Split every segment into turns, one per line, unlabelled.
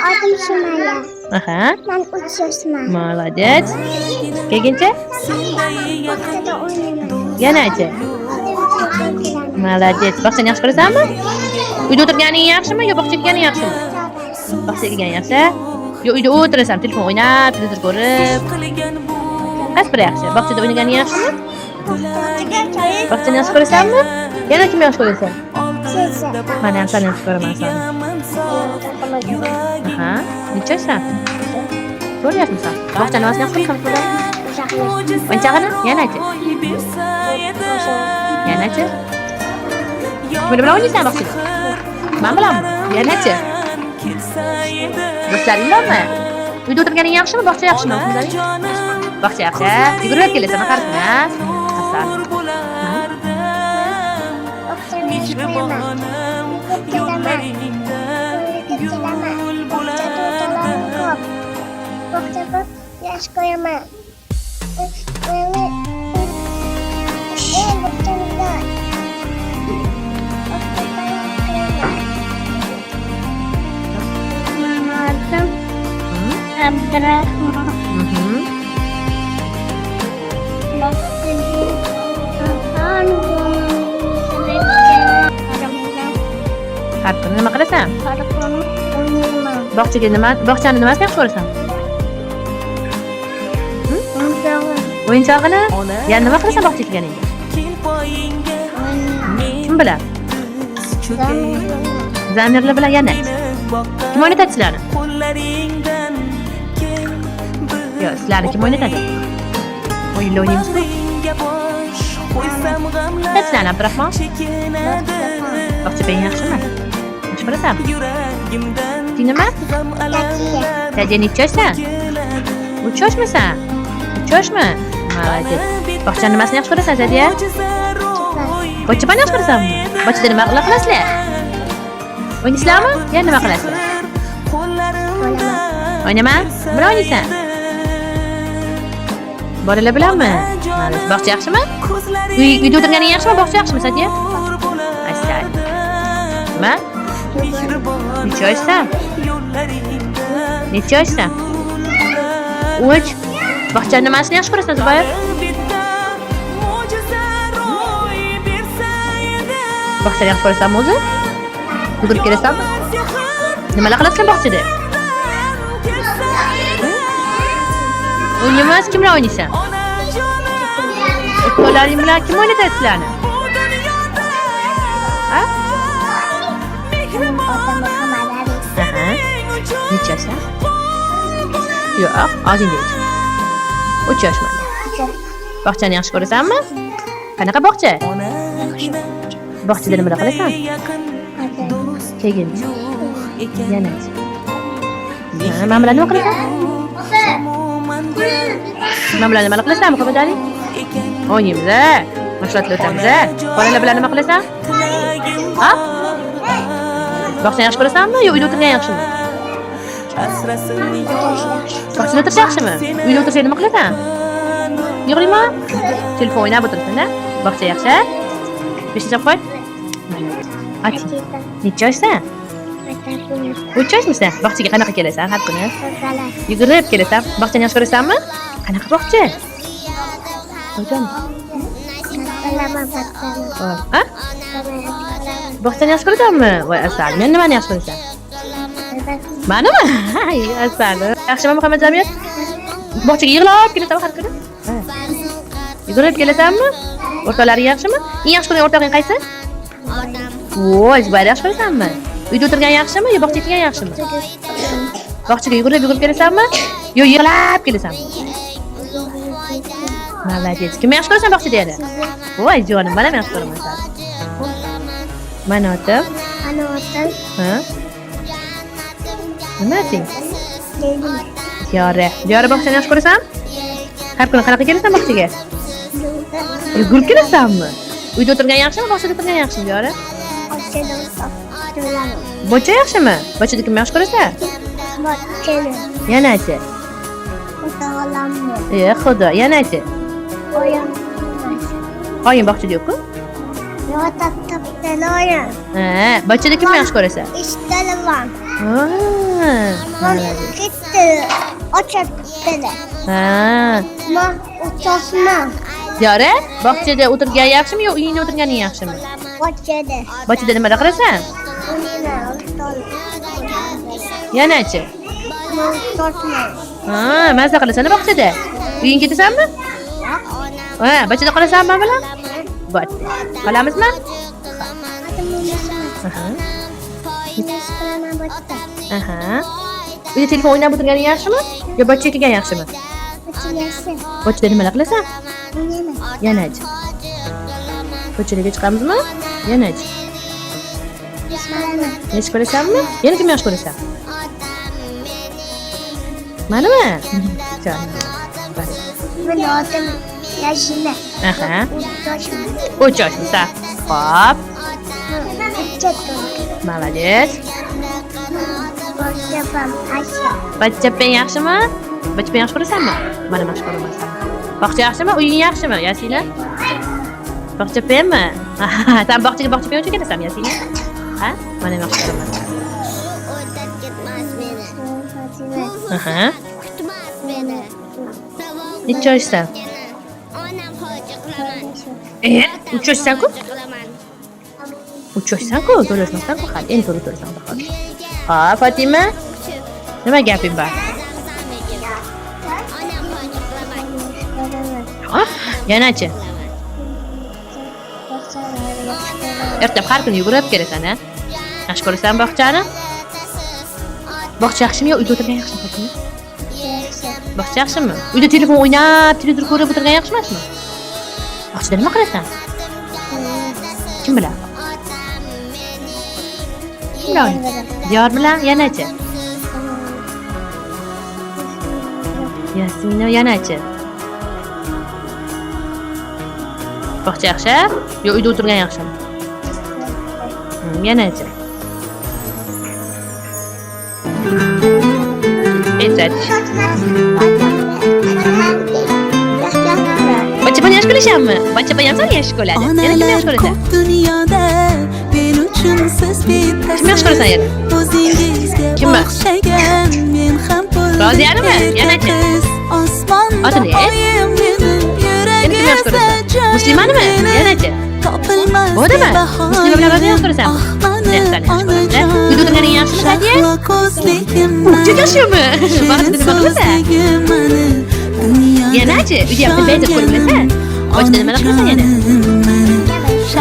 Otim Shumala.
Aha.
Man 3 yoshman.
Молодец. Keyinchi?
Bog'chada o'ynayman.
Yanachi? Молодец. Bog'chani yaxshi ko'rasanmi? Uyda o'tirganing yaxshimi yo bog'chaga ketganing yaxshimi? Bog'chaga ketgan yaxshi. Yo uyda o'tirasan, telefon o'ynab, televizor ko'rib. Qaysi biri yaxshi? Bog'chada o'ynaganing yaxshimi? Bog'chani yaxshi ko'rasanmi? Yana kimni yaxshi ko'rasan?
Sizni.
Man ham seni yaxshi ko'raman seni. Aha. Necha yoshsan? 4 yoshmisan? Bog'chani nimasini yaxshi ko'rasan? O'yinchog'ini? Yanachi? Yanachi? Kimlar bilan o'ynaysan bog'chada? Man bilanmi? Yanachi? Do'stlaring bormi? Uyda o'tirganing yaxshimi, bog'cha yaxshimi? Bog'cha yaxshi. Yugurib kelasan har kuni, ha? Asal.
Bog'chani yaxshi ko'raman. Yugurib kelaman. Yugurib kelaman. Bog'chada o'rtoqlarim ko'p. Bog'cha ko'p yaxshi ko'raman. Meni eng bog'chamda. Bog'chada yaxshi ko'raman.
Mani otim Abdurahmon. Bog'chaga har kuni
Har kuni nima qilasan?
Har kuni o'ynayman.
Bog'chaga nima, bog'chani nimasini yaxshi ko'rasan?
O'yinchog'i.
O'yinchog'ini? Yana nima qilasan bog'chaga kelganingda? Kim bilan? Zamirlar bilan yana. Kim o'ynatadi sizlarni? Yo'q, sizlarni kim o'ynatadi? O'yinlar o'ynaymiz-ku. O'ynatadi sizlarni Abdurahmon? Bog'cha paying yaxshimi? Yaxshi ko'rasanmi? Sen nima? Sadiya necha yoshsan? 3 yoshmisan? 3 yoshmi? Молодец. Bog'chani nimasini yaxshi ko'rasan, Sadiya? Bog'chani yaxshi ko'rasanmi? Bog'chada nima qilasizlar? O'ynaysizlarmi? Yana nima qilasizlar? O'ynama? Kim bilan o'ynaysan? Bolalar bilanmi? Молодец. Bog'cha yaxshimi? Uyda o'tirganing yaxshimi, bog'cha yaxshimi, Sadiya? Asal. Nima? Necha yoshsan? Necha yoshsan? 3. Bog'chani nimasini yaxshi ko'rasan, Zubayr? Bog'chani yaxshi ko'rasanmi o'zi? Yugurib kelasanmi? Nimalar qilasizlar bog'chada? O'ynaymiz, kim bilan o'ynaysan? O'rtoqlaring bilan kim o'ynatadi sizlarni? Ha?
Otam Muhammad Ali.
Aha. Necha yoshsan? Yo'q, ozingda uch. 3 yoshman. Bog'chani yaxshi ko'rasanmi? Qanaqa bog'cha? Bog'chada nimalar qilasan? Keyin yana. Ha, men bilan nima qilasan? Men bilan nima qilasan, Muhammad Ali? O'ynaymiz, a? Mashg'ulotlar o'tamiz, a? Bolalar bilan nima qilasan? Ha? Bog'chani yaxshi ko'rasanmi yo uyda o'tirgan yaxshimi? Bog'chada o'tirish yaxshimi? Uyda o'tirsang nima qilasan? Yig'layman? Telefon o'ynab o'tirasan-da? Bog'cha yaxshi? 5 qo'y. Ati. Necha yoshsan? 3 yoshmisan? Bog'chaga qanaqa kelasan har kuni? Yugurib kelasan. Bog'chani yaxshi ko'rasanmi? Qanaqa bog'cha? Hojam. Ha? Bog'chani yaxshi ko'rasanmi? Voy asal, men nimani yaxshi ko'rasan? Manimi? Ay, asal. Yaxshimi Muhammad Zamir? Bog'chaga yig'lab kelasan har kuni? Yugurib kelasanmi? O'rtoqlaring yaxshimi? Eng yaxshi ko'rgan o'rtog'ing qaysi? Voy, Zubayr yaxshi ko'rasanmi? Uyda o'tirgan yaxshimi yo bog'chaga ketgan yaxshimi? Bog'chaga yugurib yugurib kelasanmi? Yo yig'lab kelasanmi? Молодец. Kimni yaxshi ko'rasan bog'chada yana? Voy jonim, men ham yaxshi ko'raman seni. Mani otim?
Mani otim.
Ha? Nima oting? Diyora. Diyora bog'chani yaxshi ko'rasan? Har kuni qanaqa kelasan bog'chaga? Yugurib kelasanmi? Uyda o'tirgan yaxshimi, bog'chada o'tirgan yaxshimi, Diyora? Bog'cha yaxshimi? Bog'chada kimni yaxshi ko'rasan?
Bog'chani.
Yanachi?
O'rtoqlarimni.
E, xudo, yanachi?
Oyim.
Oying bog'chada yo'q-ku?
Yo'q, topib oyim.
Ha, bog'chada kimni yaxshi ko'rasan?
Eshitalaman.
Ha.
Ketdi. Ochadi.
Ha.
Men o'chosman.
Diyora, bog'chada o'tirgan yaxshimi yo uyingda o'tirganing yaxshimi?
Bog'chada.
Bog'chada nima qilasan? Yanachi?
Men o'chosman.
Ha, mazza qilasan bog'chada. Uyingga ketasanmi? Ha, bog'chada qolasanmi men bilan? Bo'pti. Qolamizmi? Aha. Aha. Uyda telefon o'ynab o'tirganing yaxshimi? Yo bog'chaga kelgan yaxshimi? Bog'chada nimalar qilasan? Yanachi? Ko'chaga chiqamizmi? Yanachi? Yaxshi ko'rasanmi? Yana kimni yaxshi ko'rasan? Manimi? Jonim.
Men otim Yashina.
Aha.
Uch yoshman.
3 yoshmisan. Xo'p, молодец.
Bog'chapam Asha.
Bachchapang yaxshimi? Bachchapang yaxshi ko'rasanmi? Mana yaxshi ko'raman. Bog'cha yaxshimi? Uying yaxshimi, Yasina? Bog'chapangmi? Sen bog'chaga bog'chapang uchun kelasanmi, Yasina? Ha? Mana yaxshi ko'raman. Aha. Necha yoshsan? 3 yoshsan-ku? 3 yoshsan-ku, 4 yoshmassan-ku hali. Endi 4 to'lasan xudo xohlasa. Ha, Fatima? Nima gaping bor? Ha, yanachi? Ertalab har kuni yugurib kelasan, a? Yaxshi ko'rasan bog'chani? Bog'cha yaxshimi yo uyda o'tirgan yaxshimi, Fatima? Bog'cha yaxshimi? Uyda telefon o'ynab, televizor ko'rib o'tirgan yaxshi emasmi? Bog'chada nima qilasan? Kim bilan? Kim bilan? Diyor bilan yanachi? Yasmina yanachi? Bog'cha yaxshi yo uyda o'tirgan yaxshimi? Yanachi? Aytach. Bachchapani yaxshi ko'rasanmi? Bachchapani ham seni yaxshi ko'radi. Yana kimni
Onalar
yaxshi ko'rasan?
ko'p dunyoda, men uchun siz bittasiz.
Kimni yaxshi ko'rasan yana?
O'zingizga
Kimni?
o'xshagan men ham bo'ldim
Roziyanimi?
erka
Yanachi?
qiz. Osmonda
Otini, e?
oyim meni,
Yana kimni yaxshi
yuragimda
ko'rasan?
joyim
Muslimanimi?
meni.
Yanachi?
Topilmas
Bo'ladimi?
bebaho
Muslima bilan Roziya yaxshi ko'rasanmi?
Ah, mani
Yaxshi, yaxshi ko'rasan.
onajon.
Uyda o'tirganing yaxshimi, Sadiya?
Shahlo ko'zligim
Juda yaxshimi?
Shirin
Bog'chada nima qilasan?
so'zligim mani, dunyoda
Yanachi? Uyda ham televizor ko'rib bilasan? Bog'chada nima qilasan yana?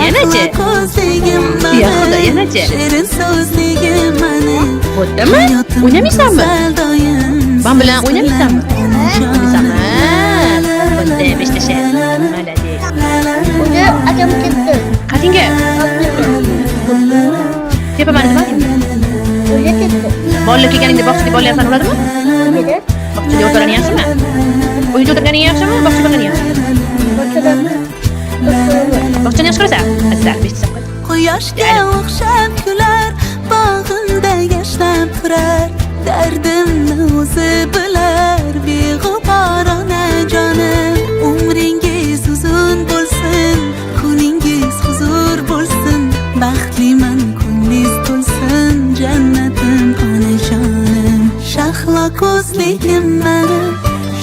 Yanachi? Ya Xudo, yanachi?
Shirin so'zligim mani,
Bo'ptimi? O'ynamaysanmi? Man bilan o'ynamaysanmi? O'ynaysanmi? Bo'pti, beshtasha. Молодец.
Unda akam ketdi.
Qatinga? Tepa mani nima deydi?
O'zi ketdi.
Bolalar kelganingda bog'chaga bolalar sani uradimi?
Dedi.
Bog'chada o'tirganing yaxshimi? Uyda o'tirganing yaxshimi? Bog'chaga borganing yaxshimi?
Bog'chadami?
Bog'chani yaxshi ko'rasan? Asal, beshta qo'y.
Quyoshga o'xshab kular, bog'imda yashnab turar, dardimni o'zi bilar, beg'ubor onajonim. Umringiz uzun bo'lsin, kuningiz huzur bo'lsin, baxtliman ko'nglingiz to'lsin, jannatim onajonim. Shahlo ko'zligim mani,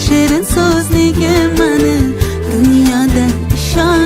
shirin so'zligim mani, dunyoda ishon